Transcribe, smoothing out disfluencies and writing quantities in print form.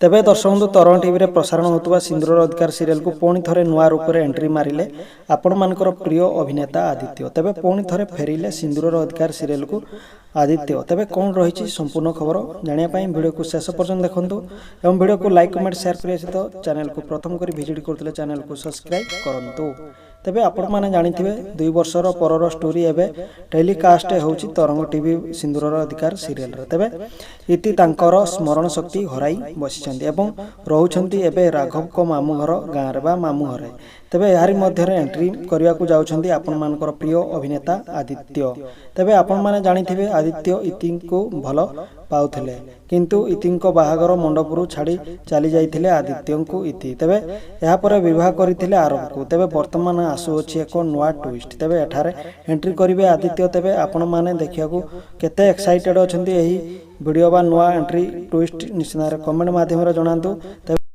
ତେବେ ଦର୍ଶକ ବନ୍ଧୁ, ତରଙ୍ଗ ଟିଭିରେ ପ୍ରସାରଣ ହେଉଥିବା ସିନ୍ଦୁରର ଅଧିକାର ସିରିଏଲକୁ ପୁଣି ଥରେ ନୂଆ ରୂପରେ ଏଣ୍ଟ୍ରି ମାରିଲେ ଆପଣମାନଙ୍କର ପ୍ରିୟ ଅଭିନେତା ଆଦିତ୍ୟ। ତେବେ ପୁଣି ଥରେ ଫେରିଲେ ସିନ୍ଦୁରର ଅଧିକାର ସିରିଏଲକୁ ଆଦିତ୍ୟ। ତେବେ କ'ଣ ରହିଛି ସମ୍ପୂର୍ଣ୍ଣ ଖବର ଜାଣିବା ପାଇଁ ଭିଡ଼ିଓକୁ ଶେଷ ପର୍ଯ୍ୟନ୍ତ ଦେଖନ୍ତୁ ଏବଂ ଭିଡ଼ିଓକୁ ଲାଇକ୍, କମେଣ୍ଟ, ସେୟାର କରିବା ସହିତ ଚ୍ୟାନେଲକୁ ପ୍ରଥମ କରି ଭିଜିଟ୍ କରୁଥିଲେ ଚ୍ୟାନେଲକୁ ସବସ୍କ୍ରାଇବ୍ କରନ୍ତୁ। ତେବେ ଆପଣମାନେ ଜାଣିଥିବେ, 2 ବର୍ଷର ପରର ଷ୍ଟୋରି ଏବେ ଟେଲିକାଷ୍ଟ ହେଉଛି ତରଙ୍ଗ ଟିଭି ସିନ୍ଦୁରର ଅଧିକାର ସିରିଏଲରେ। ତେବେ ଇତି ତାଙ୍କର ସ୍ମରଣ ଶକ୍ତି ହରାଇ ବସିଛନ୍ତି ଏବଂ ରହୁଛନ୍ତି ଏବେ ରାଘବଙ୍କ ମାମୁଁ ଘର ଗାଁରେ ବା ମାମୁଁ ଘରେ। ତେବେ ଏହାରି ମଧ୍ୟରେ ଏଣ୍ଟ୍ରି କରିବାକୁ ଯାଉଛନ୍ତି ଆପଣମାନଙ୍କର ପ୍ରିୟ ଅଭିନେତା ଆଦିତ୍ୟ। ତେବେ ଆପଣମାନେ ଜାଣିଥିବେ, ଆଦିତ୍ୟ ଇତିଙ୍କୁ ଭଲ ପାଉଥିଲେ, କିନ୍ତୁ ଇତିଙ୍କ ବାହାଘର ମଣ୍ଡପରୁ ଛାଡ଼ି ଚାଲି ଯାଇଥିଲେ ଆଦିତ୍ୟଙ୍କୁ ଇତି। ତେବେ ଏହାପରେ ବିବାହ କରିଥିଲେ ଆରବକୁ। ତେବେ ବର୍ତ୍ତମାନ ଆସୁଅଛି ଏକ ନୂଆ ଟ୍ୱିଷ୍ଟ। ତେବେ ଏଠାରେ ଏଣ୍ଟ୍ରି କରିବେ ଆଦିତ୍ୟ। ତେବେ ଆପଣମାନେ ଦେଖିବାକୁ କେତେ ଏକ୍ସାଇଟେଡ୍ ଅଛନ୍ତି ଏହି ଭିଡ଼ିଓ ବା ନୂଆ ଏଣ୍ଟ୍ରି ଟ୍ୱିଷ୍ଟ, ନିଶ୍ଚିତ ଭାବରେ କମେଣ୍ଟ ମାଧ୍ୟମରେ ଜଣାନ୍ତୁ। ତେବେ